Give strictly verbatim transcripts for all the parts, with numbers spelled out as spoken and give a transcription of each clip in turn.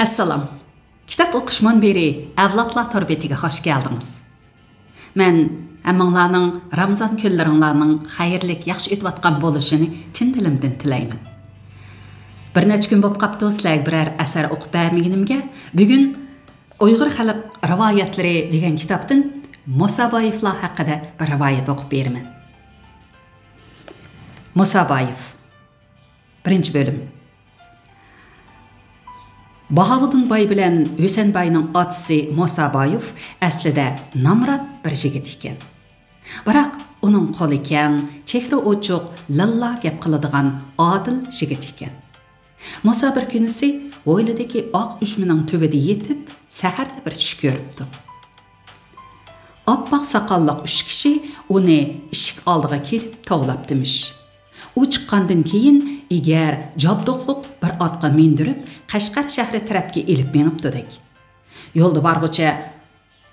ئەسسالام. كىتاب ئوقۇش مۇنبىرى ئەۋلادلار تور بېتىگە خوش كەلدىڭىز. مەن ھەممىڭلارنىڭ رامىزان كۈنلىرىڭلارنىڭ خەيرلىك، ياخشى ئۆتۈۋاتقان بولۇشىنى چىن دىلىمدىن تىلەيمەن. بىر نەچچە كۈن بولۇپ قاپتۇ، سىلەرگە بىرەر ئەسەر ئوقۇپ بەرمىگىنىمگە. بۈگۈن ئۇيغۇر خەلق رىۋايەتلىرى دېگەن كىتابتىن مۇسابايېۋلار ھەققىدە بىر رىۋايەت ئوقۇپ بېرىمەن. مۇسابايېۋ. بىرىنچى بۆلۈم. باھاۋۇدۇن باي بىلەن ھۈسەن باينىڭ ئاتىسى مۇسابايېۋ ئەسلىدە نامرات بىر يىگىت ئىكەن. بىراق ئۇنىڭ قولى كەڭ، چېھرى ئوچۇق، لىللا گەپ قىلىدىغان ئادىل يىگىت ئىكەن. مۇسا بىر كۈنىسى ھويلىدىكى ئاق ئۈجمىنىڭ تۈۋىدە يېتىپ، سەھەردە بىر چۈش كۆرۈپتۇ. ئاپئاق ساقاللىق ئۈچ كىشى ئۇنى ئىشىك ئالدىغا كېلىپ توۋلاپتىمىش. ئۇ چىققاندىن كېيىن، ئېگەر جابدۇقلۇق بىر ئاتقا مىندۈرۈپ، قەشقەر شەھىرى تەرەپكە ئېلىپ مېڭىپتۇدەك. يولدا بارغۇچە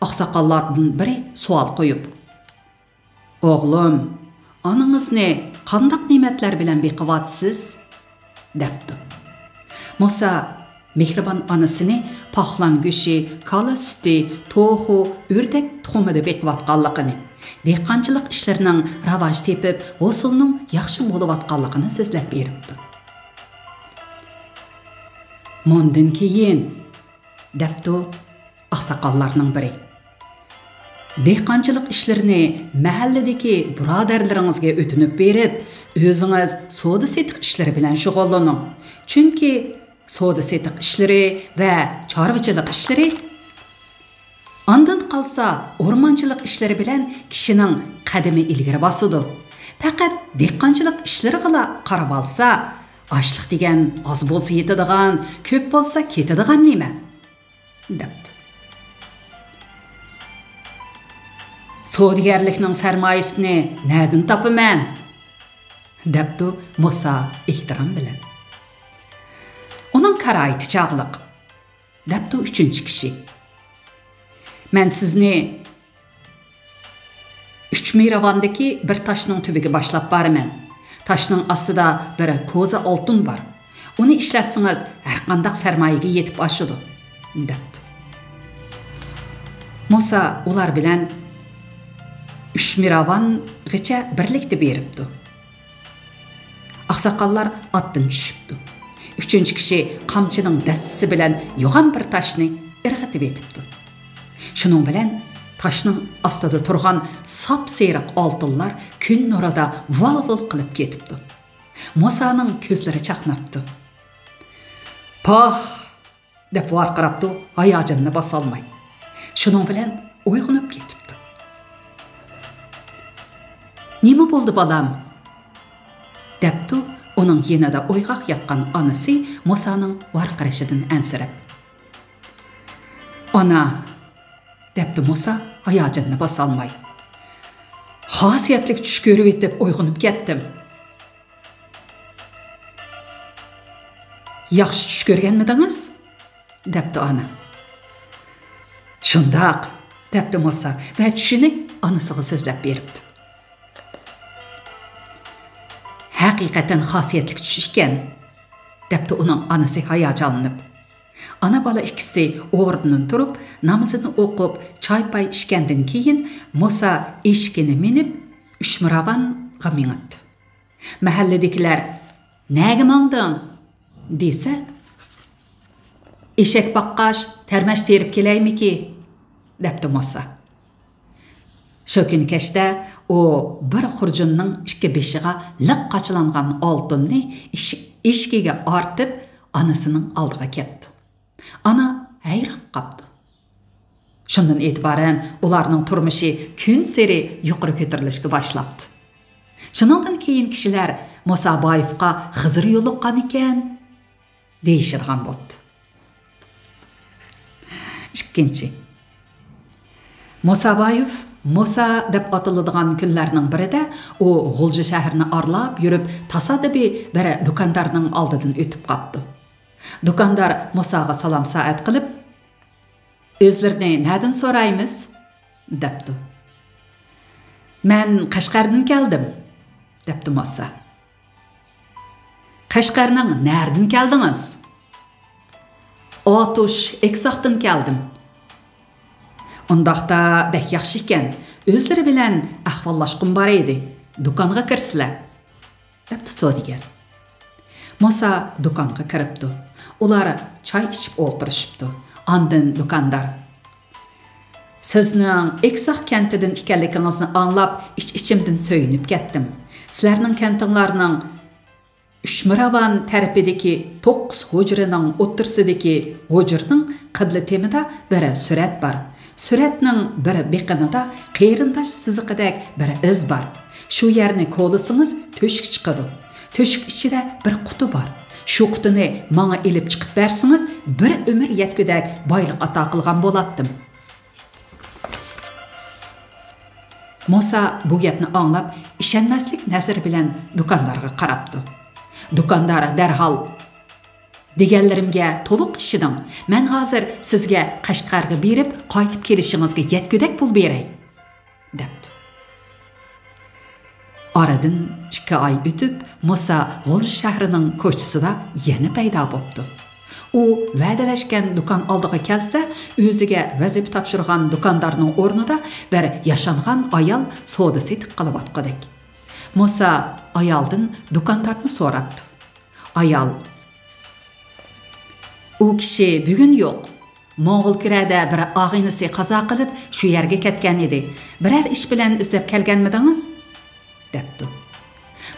ئاقساقاللاردىن بىرى سوئال قويۇپ، «ئوغلۇم، ئانىڭىزنى قانداق نېمەتلەر بىلەن بېقىۋاتىسىز؟» دەپتۇ. مۇسا مېھرىبان ئانىسىنى پاقلان گۆشى، كالا سۈتى، توخۇ، ئۆردەك تۇخۇمىدا بېقىۋاتقانلىقىنى، دېھقانچىلىق ئىشلىرىنىڭ راۋاج تېپىپ، ھوسۇلنىڭ ياخشى بولۇۋاتقانلىقىنى سۆزلەپ بېرىپتۇ. مۇندىن كېيىن، دەپتۇ ئاقساقاللارنىڭ بىرى، دېھقانچىلىق ئىشلىرىنى مەھەللىدىكى بۇرادەرلىرىڭىزگە ئۆتۈنۈپ بېرىپ، ئۆزىڭىز سودا سېتىق ئىشلىرى بىلەن شۇغۇللىنىڭ. چۈنكى سودا سېتىق ئىشلىرى ۋە چارۋىچىلىق ئىشلىرى، ئاندىن قالسا ئورمانچىلىق ئىشلىرى بىلەن كىشىنىڭ قەدىمى ئىلگىرى باسىدۇ. پەقەت دېھقانچىلىق ئىشلىرىغىلا قاراۋالسا، ئاشلىق دېگەن ئاز بولسا يېتىدىغان، كۆپ بولسا كېتىدىغان نېمە؟ دەپتۇ. سودىگەرلىكنىڭ سەرمايىسىنى نەدىن تاپىمەن؟ دەپتۇ مۇسا ئېھتىرام بىلەن. ئۇنىڭ كارايىتى چاغلىق، دەپتۇ ئۈچىنچى كىشى. مەن سىزنى ئۈچ مىراۋاندىكى بىر تاشنىڭ تۈۋىگە باشلاپ بارىمەن. تاشنىڭ ئاستىدا بىر كوزا ئالتۇن بار. ئۇنى ئىشلەتسىڭىز، ھەرقانداق سەرمايىگە يېتىپ ئاشىدۇ، دەپتۇ. مۇسا ئۇلار بىلەن ئۈچ مىراۋانغىچە بىرلىكتە بېرىپتۇ. ئاقساقاللار ئاتتىن چۈشۈپتۇ. ئۈچىنچى كىشى قامچىنىڭ دەستىسى بىلەن يوغان بىر تاشنى ئىرغىتىۋېتىپتۇ. شۇنىڭ بىلەن تاشنىڭ ئاستىدا تۇرغان ساپسېرىق ئالتۇنلار كۈن نۇرىدا ۋال-ۋۇل قىلىپ كېتىپتۇ. مۇسانىڭ كۆزلىرى چاقناپتۇ. پاھ! دەپ ۋارقىراپتۇ، ھاياجىنىنى باسالماي. شۇنىڭ بىلەن ئويغىنىپ كېتىپتۇ. نېمە بولدى، بالام؟ دەپتۇ ئۇنىڭ يېنىدا ئويغاق ياتقان ئانىسى مۇسانىڭ ۋارقىرىشىدىن ئەنسىرەپ. ئانا، دەپتۇ مۇسا ھاياجىنىنى باسالماي. خاسىيەتلىك چۈش كۆرۈۋېتىپ ئويغىنىپ كەتتىم. ياخشى چۈش كۆرگەنمىدىڭىز؟ دەپتۇ ئانا. شۇنداق، دەپتۇ مۇسا ۋە چۈشىنى ئانىسىغا سۆزلەپ بېرىپتۇ. ھەقىقەتەن خاسىيەتلىك چۈش ئىكەن، دەپتۇ ئۇنىڭ ئانىسى ھاياجانلىنىپ. ئانا-بالا ئىككىسى ئورنىدىن تۇرۇپ، نامىزىنى ئوقۇپ، چاي-پاي ئىچكەندىن كېيىن، مۇسا ئېشىكىنى مىنىپ، ئۈچ مىراۋانغا مېڭىپتۇ. مەھەللىدىكىلەر، «نەگە ماڭدىڭ؟» دېسە، «ئېشەك باققاچ، تەرمەچ تېرىپ كېلەيمىكى؟» دەپتۇ مۇسا. شۇ كۈنى كەچتە ئۇ بىر خۇرجۇننىڭ ئىككى بېشىغا لىق قاچىلانغان ئالتۇننى ئېشىك-، ئېشىكىگە ئارتىپ، ئانىسىنىڭ ئالدىغا كەپتۇ. ئانا ھەيران قاپتۇ. شۇندىن ئېتىبارەن ئۇلارنىڭ تۇرمۇشى كۈنسېرى يۇقىرى كۆتۈرۈلۈشكە باشلاپتۇ. شۇنىڭدىن كېيىن كىشىلەر مۇسابايېۋقا خىزىر يولۇققان ئىكەن، دېيىشىدىغان بوپتۇ. ئىككىنچى. مۇسابايېۋ مۇسا دەپ ئاتىلىدىغان كۈنلەرنىڭ بىرىدە ئۇ غۇلجا شەھىرىنى ئارىلاپ يۈرۈپ، تاسادىپىي بىر دۇكاندارنىڭ ئالدىدىن ئۆتۈپ قاپتۇ. دۇكاندار مۇساغا سالام سائەت قىلىپ، «ئۆزلىرىنى نەدىن سورايمىز؟» دەپتۇ. «مەن قەشقەردىن كەلدىم»، دەپتۇ مۇسا. «قەشقەرنىڭ نەرىدىن كەلدىڭىز؟» ئاتۇش ئېكساقتىن كەلدىم. ئۇنداقتا بەك ياخشى ئىكەن، ئۆزلىرى بىلەن ئەھۋاللاشقۇم بار ئىدى، دۇكانغا كىرسىلە، دەپتۇ سودىگەر. موسا دۇكانغا كىرىپتۇ. ئۇلار چاي ئىچىپ ئولتۇرۇشۇپتۇ. ئاندىن دۇكاندار، سىزنىڭ ئېكساق كەنتىدىن ئىكەنلىكىڭىزنى ئاڭلاپ، ئىچ-ئىچىمدىن سۆيۈنۈپ كەتتىم. سىلەرنىڭ كەنتىڭلارنىڭ ئۈچمىراۋان تەرىپىدىكى توققۇز ھۇجرىنىڭ ئوتتۇرىسىدىكى ھۇجرىنىڭ قىبلە تېمىدا بىر سۈرەت بار. سۈرەتنىڭ بىر بېقىنىدا قېرىنداش سىزىقىدەك بىر ئىز بار. شۇ يەرنى كولىسىڭىز تۆشۈك چىقىدۇ. تۆشۈك ئىچىدە بىر قۇتى بار. شۇ قۇتىنى ماڭا ئېلىپ چىقىپ بەرسىڭىز، بىر ئۆمۈر يەتكۈدەك بايلىق ئاتا قىلغان بولاتتىم. موسا بۇ گەپنى ئاڭلاپ، ئىشەنمەسلىك نەزىرى بىلەن دۇكاندارغا قاراپتۇ. دۇكاندار دەرھال، دېگەنلىرىمگە تولۇق ئىشىنىڭ. مەن ھازىر سىزگە قەشقەرگە بېرىپ قايتىپ كېلىشىڭىزگە يەتكۈدەك پۇل بېرەي، دەپتۇ. ئارىدىن ئىككى ئاي ئۆتۈپ، موسا غۇلجا شەھىرىنىڭ كوچىسىدا يەنە پەيدا بوپتۇ. ئۇ ۋەدىلەشكەن دۇكان ئالدىغا كەلسە، ئۆزىگە ۋەزىپە تاپشۇرغان دۇكاندارنىڭ ئورنىدا بىر ياشانغان ئايال سودا سېتىق قىلىۋاتقۇدەك. موسا ئايالدىن دۇكاندارنى سوراپتۇ. ئايال، ئۇ كىشى بۈگۈن يوق. موڭغۇل كۈرەدە بىر ئاغىنىسى قازا قىلىپ، شۇ يەرگە كەتكەن ئىدى. بىرەر ئىش بىلەن ئىزدەپ كەلگەنمىدىڭىز؟ دەپتۇ.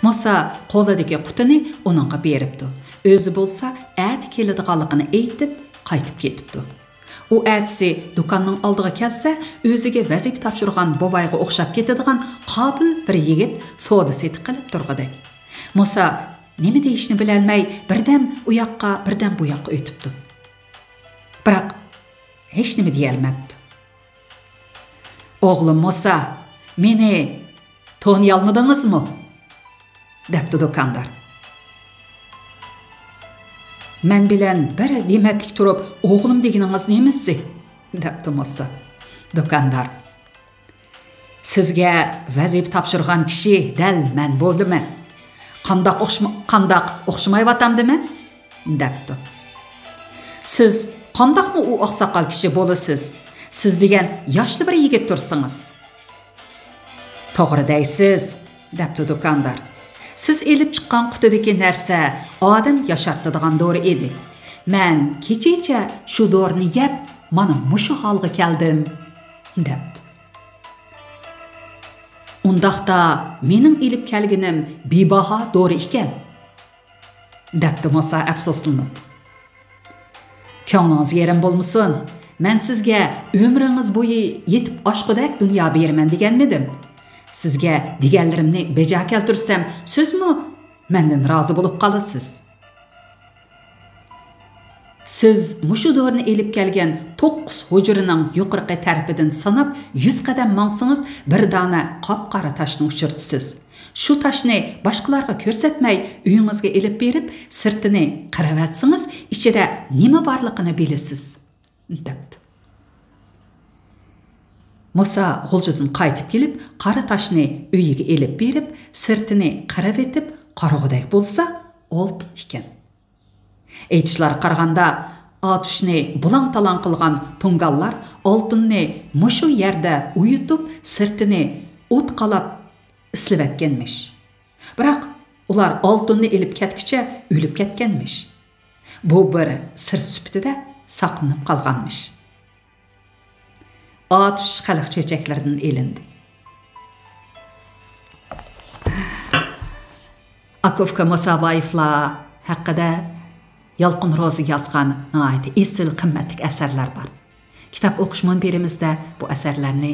موسا قولىدىكى قۇتىنى ئۇنىڭغا بېرىپتۇ. ئۆزى بولسا ئەتە كېلىدىغانلىقىنى ئېيتىپ، قايتىپ كېتىپتۇ. ئۇ ئەتىسى دۇكاننىڭ ئالدىغا كەلسە، ئۆزىگە ۋەزىپە تاپشۇرغان بوۋايغا ئوخشاپ كېتىدىغان قابىل بىر يىگىت سودا سېتىق قىلىپ تۇرغۇدەك. موسا نېمە دېيىشنى بىلەلمەي، بىردەم ئۇ ياققا، بىردەم بۇ ياققا ئۆتۈپتۇ. بىراق، ھېچنېمە دېيەلمەپتۇ. «ئوغلۇم موسا، مېنى تونۇيالمىدىڭىزمۇ؟» دەپتۇ دۇكاندار. «مەن بىلەن بىر دېمەتلىك تۇرۇپ، ئوغلۇم دېگىنىڭىز نېمىسى؟» دەپتۇ موسا. دۇكاندار، «سىزگە ۋەزىپە تاپشۇرغان كىشى دەل مەن بولدىمەن. قانداق ئوخشىما-، قانداق ئوخشىمايۋاتامدىمەن؟» دەپتۇ. «سىز قانداقمۇ ئۇ ئاقساقال كىشى بولىسىز؟ سىز دېگەن ياشلا بىر يىگىت تۇرسىڭىز.» «توغرا دەيسىز،» دەپتۇ دۇكاندار. «سىز ئېلىپ چىققان قۇتىدىكى نەرسە ئادەم ياشارتىدىغان دورا ئىدى. مەن كېچىچە شۇ دورىنى يەپ، مانا مۇشۇ ھالغا كەلدىم،» دەپتۇ. «ئۇنداقتا مېنىڭ ئېلىپ كەلگىنىم بىباھا دورا ئىكەن،» دەپتۇ موسا ئەپسۇسلىنىپ. «كۆڭلىڭىز يېرىم بولمىسۇن، مەن سىزگە ئۆمرىڭىز بويى يېتىپ ئاشقۇدەك دۇنيا بېرىمەن دېگەنمىدىم؟ سىزگە دېگەنلىرىمنى بېجا كەلتۈرسەم، سىزمۇ مەندىن رازى بولۇپ قالىسىز. سىز مۇشۇ دورىنى ئېلىپ كەلگەن توققۇز ھۇجرىنىڭ يۇقىرىقى تەرىپىدىن ساناپ يۈز قەدەم ماڭسىڭىز، بىر دانە قاپقارا تاشنى ئۇچرىتىسىز. شۇ تاشنى باشقىلارغا كۆرسەتمەي، ئۆيىڭىزگە ئېلىپ بېرىپ، سىرتىنى قىرىۋەتسىڭىز، ئىچىدە نېمە بارلىقىنى بىلىسىز،» دەپتۇ. موسا غۇلجىدىن قايتىپ كېلىپ، قارا تاشنى ئۆيىگە ئېلىپ بېرىپ، سىرتىنى قىرىۋېتىپ قارىغۇدەك بولسا، ئالتۇن ئىكەن. ئېيتىشلارغا قارىغاندا، ئاتۇشنى بۇلاڭ-تالاڭ قىلغان تۇڭگانلار ئالتۇننى مۇشۇ يەردە ئويۇتۇپ، سىرتىنى ئوت قالاپ ئىسلىۋەتكەنمىش. بىراق، ئۇلار ئالتۇننى ئېلىپ كەتكۈچە ئۆلۈپ كەتكەنمىش. بۇ بىر سىر سۈپىتىدە ساقلىنىپ قالغانمىش. ئاتۇش خەلق چۆچەكلىرىدىن ئېلىندى. ئاكا-ئۇكا مۇسابايېۋلار ھەققىدە يالقۇن روزى يازغان ناھايىتى ئېسىل، قىممەتلىك ئەسەرلەر بار. كىتاب ئوقۇش مۇنبىرىمىزدە بۇ ئەسەرلەرنى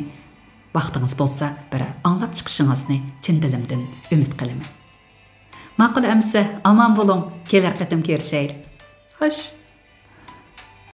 ۋاقتىڭىز بولسا، بىر ئاڭلاپ چىقىشىڭىزنى چىن دىلىمدىن ئۈمىد قىلىمەن. ماقۇل ئەمىسە، ئامان بولۇڭ، كېلەر قېتىم كۆرۈشەيلى. خوش.